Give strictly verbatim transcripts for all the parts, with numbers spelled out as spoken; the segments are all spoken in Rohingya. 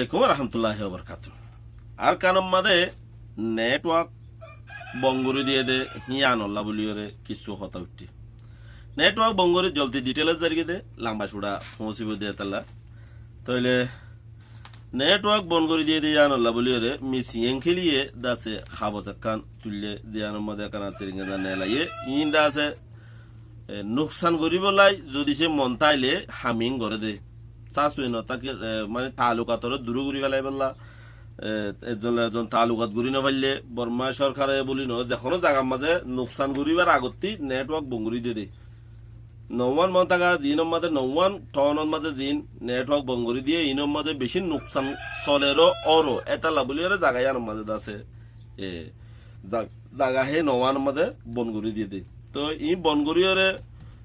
Alaikum warahmatulláhi wabarakátuhu. Arkanor mazé network bon gorí diyé dé, híyanolla bóliyoré kissú hotá uiththé. Network bon gorí zoldi details zargói dé, lamba cúra foóñsibóu dé tolla. Tóile network bon gorí diyé dé híyanolla bóliyoré Miss Yenkeliye dase habos ekkán tuillé, ziyánor mazé ekkán asé ringeza nelaiyé. Iín dase e, nuksan goríbolla zodi se mon táile ham iín goré dé. Sasuye no táke, e, mane taalukatoré duró gorí félaibolla, e, ekzon loi ekzon taalukat gorí no faille, Borma sorkare bóli no, ze honó zagar mazé nuksan goríbar agottí network bon gorí diyé dé. Nouwan Montaga ziínor mazé, Nouwan townor mazé ziín network bon gorí diyé, iínor mazé bicí nuksan soler ó, ór ó, étalla bóliyoré zaga yíanor mazé dase, e, za-, zaga hé Nouwanor mazé bon gorí diyé dé. Toi iín bon goríyoré,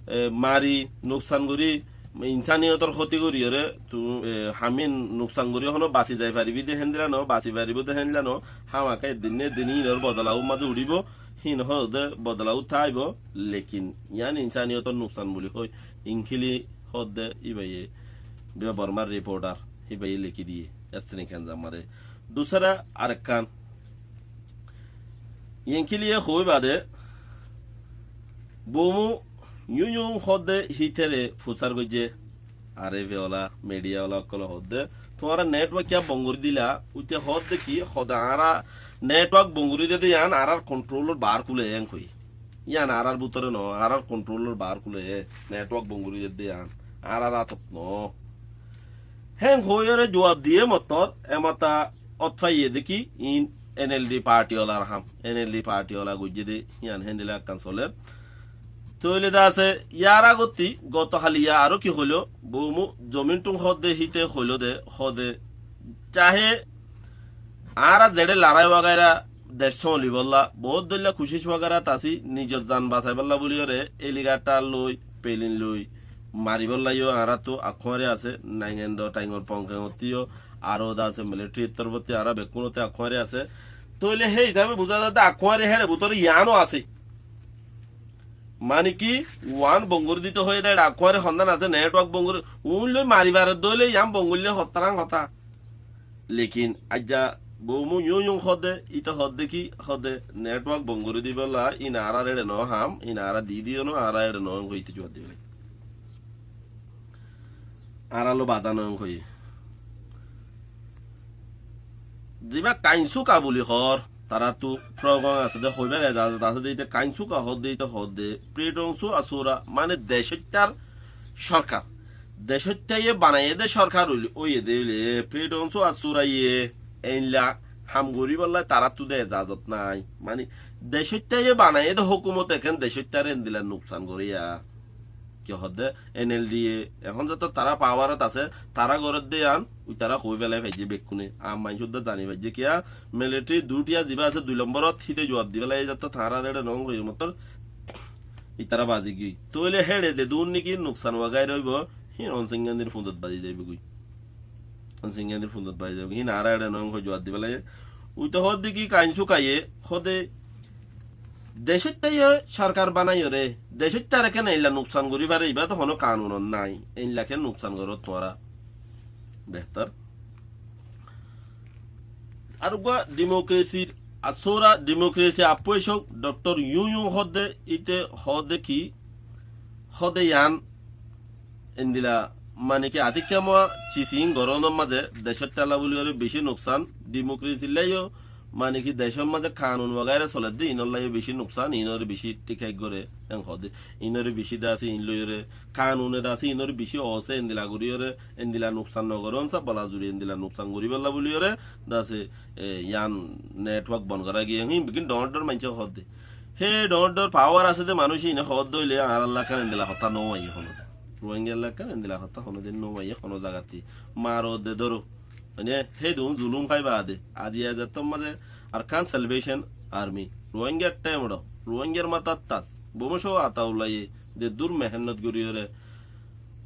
e, mari, nuksan gorí, insaniyotor hóti goríyoré, tu, e, ham iín nuksan gorí honó basi zai faribí dé héndilla no, basi faribóu dé héndilla no, hámaka eddin né eddin iínor bodola ur mazé uçíbou, híin hoóde bodola ur táibou, lekin yían insaniyotor nuksan bóli hoói, Yenkeli hoóde íbaye, Bormar reporter, híbaye lekí diyé, Astri Kenzar mazé. Dusára arekkán, Yenkeliye hoói bade, Bumu Yun Yun hoóde hítore fusár goijjé, R F A ola, media ola ókkole hoóde, tuáñra network kiyá bon gorí dila, uite hoóde ki, hoóde añára network bon gorí diyé dé yían añárar controlor baár kule en hoiyé. Yían añárar bútore no, añárar controlor baár kule, network bon gorí diyé dé yían añárar átot no. Héen hoóiyoré juab diyé mottor, emata ot faiyé dé ki, iín N L D party olar ham, N L D party ola goijjé dé, híyan héndilla ekkán soler. Tóile dase, yar agottí, goto haliya aró ki hoiló, Bumu Zomin Tun hoóde híte hoiló dé, hoóde, cahe añára zeçé larái wagaira, dec sómolibolla, boóut dóilla kucíc wagarat así, nizor zan basaibólla bóliyoré, helicopter loi, plane loi, maribólla yó añáráttu akkuári asé, naingendo taingor ponkengottí yó, aró dase military torfótti añára bekkúnottí akkuári asé. Tóile hé hísabe buzá zadde akkuári héçe bútore yíano asé. Mani ki, uán bon gorí dito hoiyé dé, akkuári hondán asé, network bon gorí, uún loi mari faredde óile yían bon goillé hottarán hotá. Lekin aijja Bumu Yun Yun hoóde, íte hoóde ki, hoóde network bon gorí dibólla, íin añárar éçe no ham, íin añára di diyó no, añára éçe no hoói íte juab dibólla. Añára loi bazá no hoói. Zibá Kainsuka buli hoór, taráttu program asé dé, hoibár ezazot asé dé, íte Kainsuka hoóde, íte hoóde, Pridonsu Asura, mane decóittar sorkar. Decóittaye banaiyé dé sorkar óile, óiye dé óile, Pridonsu Asuraye, eilla ham goríbolla taráttu dé ezazot nái. Mani, decóittaye banaiyé dé hókumot ekkán decóittar endilla nuksan goríya. Ki hoóde, N L D A, ehón zeto tará powerot asé, tará gorédde yían, ui tará hoói félai faijjé bekkúne. Am maincúdda zani faijjé kiyá, military dutiya zibá asé dui lomborot, híte juab di félai zeto, tarár éçe noó hoiyé mottor, itará bazi giyói. Tóile héçe zedún néki nuksan wagaira óibo, híin Onsingandir fundot bazi zaibogói. Onsingandir fundot bazi zaibogói. Híin añára éçe noó hoi juab di félai. Uite hoóde ki Kainsukaye, hoóde decóittaye sorkar banaiyóre, decóittar ekkán eilla nuksan gorí fare, ibá to honó kanunot nái. Eilla ken nuksan goró tuáñra. Behtor. Ar uggúa democracyr, Asura democracy appoisok Doctor Yun Yun hoóde, íte hoóde ki, hoóde yían endilla, mani ki, atikka moa cising gorónor mazé, decór tala bóliyoré bicí nuksan, democracyr laiyó, mani ki, decór mazé kanun wagaira soledde, inor laiyó bicí nuksan, inore bicí thík goré, en hoóde, inore bicí dase, in loiyóre, kanune dase, inore bicí osé, endilla goríyoré, endilla nuksan no gorón sa, bola zuri endilla nuksan goríbolla bóliyoré, dase, e, yían network bon gorá giyé, hín, bikin dhoóñr dhoóñr maincé hoódde. Hé dhoóñr dhoóñr power asé dé manúic híine hoódde óile añárar lakkán endilla hotá no aiyé honódin. Ruáingar lakkán endilla hotá honódin no aiyé honó zagattí. Maro de dóro. Mane, hé dun zulum hái baade. Aijja zettór mazé Arakan Salvation Army. Ruáingar thaim uçó. Ruáingar matát tas. Bumúcou Ataulláye de dur mehénnot goríyoré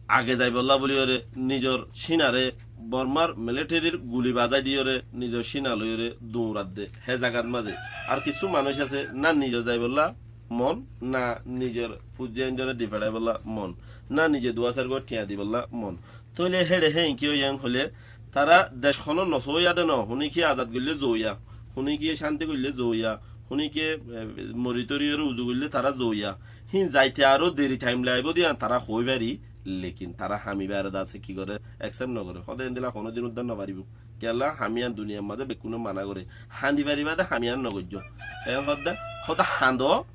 age zaibolla bóliyoré nizor cínare Bormar militaryr guli bazai diyoré nizor cína loiyoré duñradde hé zagat mazé. Ar kissú manúic asé, ná nize zaibolla mon, ná nizor fuain dóre di feçaibolla mon, ná nize duwa sair gua thiañ dibolla mon. Tóile héçe héen ki óiye hoilé, Tará dec honó nosóiya de no, húni ki azad goillé zouya, húni ki cánti goillé zouya, húni ki, e, mori tori ore uzu goillé tará zouya. Hín zaite aró deri thaim laibó de yián tará hoói fari, lekin tará hami bare de asé ki goré, accept no goré. Hóde endilla honó din uddar no faribó. Kiyólla hamiyan duniyar mazé bekkúne mana goré. Hañdi fariba de hamiyan no goijjó. E hóde, hóde hañdó,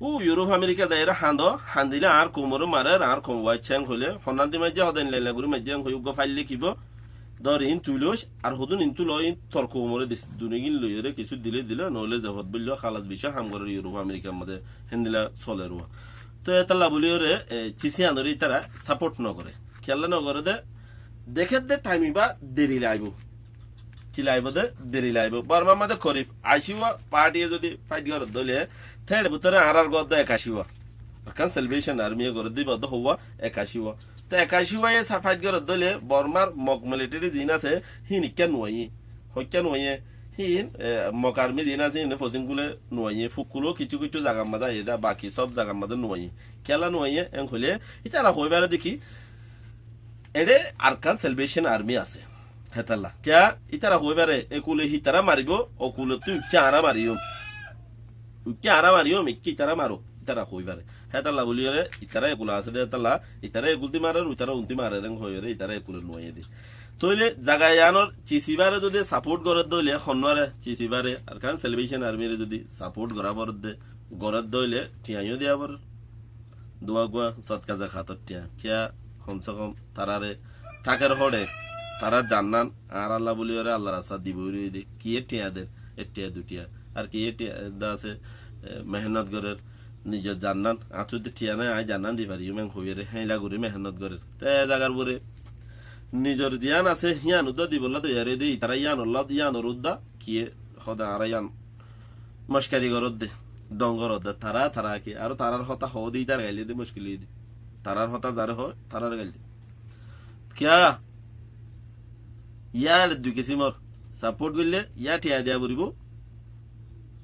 Ó, Europe, America zaiyóre hañdó, hañdilé añár koumoré marer, añár koum waiccé en hoilé, honnán di maijjé, hóde endilla endilla gorí maijjé en hoi, uggúa file lekibó, dór iín tui loic, ar hodún iín tui loi, iín tor koumoré dis, dunigín loiyóre kessú dilé dilé, noóile ze hot boilló, halas bicí ham gorér Europe, Americar mazé, héndilla soler uá. Toi étalla buliyóre, e, cisi anoré ítara support nogoré. Kiyólla nogoré dé, dekér dé thaim ibá deri laibó. Ki laibó dé? Deri laibó. Bormar mazé korib aci uá partiye zodi fight gorédde óile, te ér bútore añárar gorédde ekaci uá. Arakan Salvation Army ye gorédde ibá dé houwá ekaci uá. Te ekaci uáye sa-, fight gorédde óile Bormar Mog military ziín asé, híin ikká nuaiyé. Hoikká nuaiyé. Híin, e, Mog army ziín asé, híin fosing gule nuaiyé. Fuk guló kissú kissú zagar mazé aiyé dé, baki sob zagar mazé nuaiyé. Kiyólla nuaiyé, en hoilé, ítara hoi fare dé ki, Eçé Arakan Salvation Army asé. Hétalla. Kiyá ítara hoi fare, e kule hítara maribó, o kulottú uikká añára mariyum. Uikká añára mariyum, ikká ítara maro, ítara hoi fare. Hétalla buliyóre, ítara e kule asé dé, hétalla, ítara e kul di marer, uitara un di marer, en hoiyóre, ítara e kule nuaiyé dé. Tóile zaga iánor cisi bare zodi support gorédde óile, honnúare cisi bare, Arakan Salvation Army re zodi support gorá foredde, gorédde óile, thiañ yó diya forer. Duwa guwa sodka zakator thiañ. Kiyá hom se hom tarare táker hoçe, tarar zannán añára Alla buliyóre Allar rasta dibou roi dé. Kiyé thiañ der? Ek thiañ, dui thiañ. Ar kiyé thiañ de asé, e, mehénnot gorer, nizor zannán, añáttu de thiañ nái, aññí zannán di fariyum en hoiyóre, héila gorí mehénnot gorer. Te e zagar uore nizor ziyán asé, híyan uddá dibolla toiyar óiye dé, ítara híyan uddá, híyanor uddá, kiyé hoó de añára híyan mockari goródde, dhong goródde, tará, tará ki, aró tarár hotá hoó de ítar gail de muckil óiye de. Tarár hotá zaré hoó, tarár gail de. Kiyá? Yá dui kisimor. Support goillé, yá thiañ diya foribó.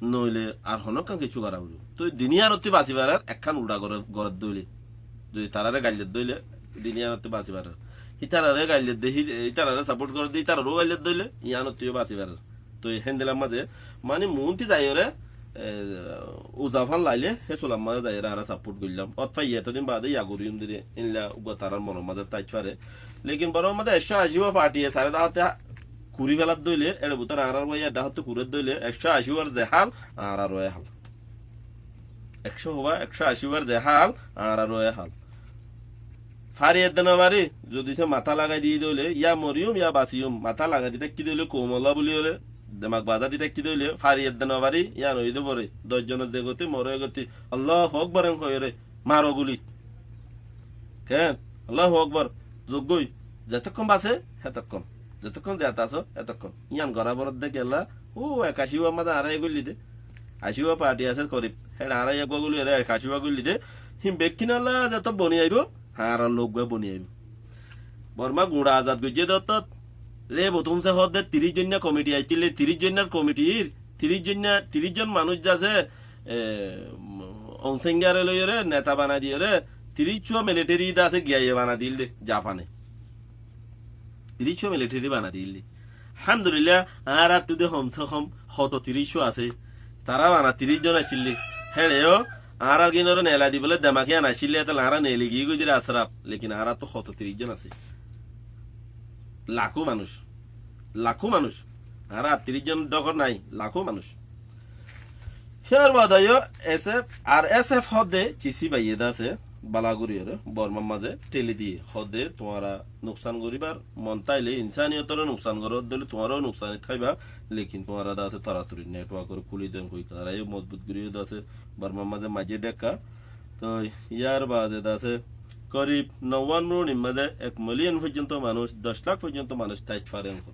Noóile ar honókkan kessú gorá foribó. Toi din yíanottú basi farar, ekkán uldha goré, gorédde óile. Zodi taráre gail dedde óile, din yíanottú basi farar. Ítararé gail dedde, hí-, ítararé support gorédde, ítararó gail dedde óile, yíanottú yó basi farar. Toi héndilla mazé, mani muúnti zaiyóre, e, uzafán lailé, hé sulam mazé zaiyóre añára support goillám. Ótfai etodin baade ya goríyum dé, éilla uggúa tarár monor mazé táit fare. Lekin Bormar mazé ekcó aci uá party e sare dahótte kuri feladde óile, ér bútore añárar uá ya dahótte kuredde óile, ekcó aci uár ze hál, añárar uá e hál. Ekcó uá, ekcó aci uár ze hál, añárar uá e hál. Fari edde no fari, zodi se matá lagai diyé dé óile, ya moriyum, ya basiyum, matá lagai di táikki dé óile, koumolla buliyóre, demak bazá di táikki dé óile, fari edde no fari, yían óiye dé fore, doc zonor ze goti, more goti, Allahu Akbar en hoiyóre, maro guli. Ken? Allahu Akbar, zoggói, zetokkon basé, hétokkon, zetokkon ziyat asó, hétokkon. Yían gorá foredde kiyólla, ó, ekaci uár mazé añára e goillí dé. Aci uá party asé korib, héçe añára eggúa guliyóre ekaci uá goillí dé. Hín bekkínolla zeto boni aibó, añárar lóggúa boni aibó. Borma guñça azad goijjé dé ottót, re botumse hoódde tiríc zoinna komiti aiccíl dé, tiríc zoinnar komitir, tiríc zoinna, tiríc zon manúic de asé, e, Aung San Suu Kyi re loiyóre, neta banai diyóre, tiríc cúa militeri de asé giyaye banai diyíl dé, Japane. Tiríc cúa militeri banai diyíl dé. Alhamdulillah, añárattú de hom se hom hoto tiríc cúa asé. Tará bana tiríc zon accíl dé. Héçe yó añárar gínoré neelai dibolla demak yían accíl dé, étella añára neeli giyí goi dé asraf. Lekin añárattú hoto tiríc zon asé. Lakó manúic. Lakó manúic. Añára ar tiríc zon dhokor nái, lakó manúic. Híyar baade yó S F, ar S F hoódde cisi baiyé dé asé, bála goríyoré, Bormar mazé théli diyé. Hoódde tuáñra nuksan goríbar mon táile, insaniyotoré nuksan goródde óile tuáñrao nuksanit háiba, lekin tuáñra dé asé toratori network or kúli den hoi, tará yó mozbut goríyo dé asé, Bormar mazé maijjé dhekka. Toi yar baade dé asé, korib nouwan muronir mazé ek miliyon foijjonto manúic, doc lak foijjonto manúic táit fare enkor.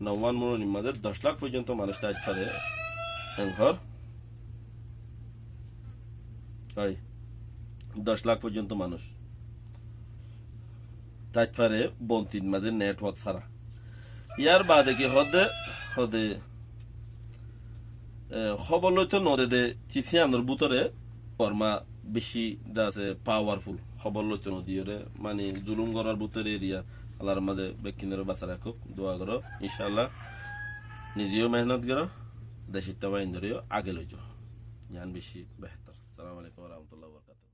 Nouwan muronir mazé doc lak foijjonto manúic táit fare enkor. Ói, doc lak foijjonto manúic táit fare bontir mazé network sára. Yar baade ki hoódde, hoódde, e, hóbor loito no de de, cisi anor bútore Borma beci de asé powerful, hóbor loito no diyóre, mani zulum gorór bútore eriya, Allar mazé bekkúnore basai rakók, dua goró, incállah. Nize yó mehénot goró, decótta báindoré yó age loi zo. Yián beci behétor. Assalamu alaikum wa rahmatullahi wa barakatuhu.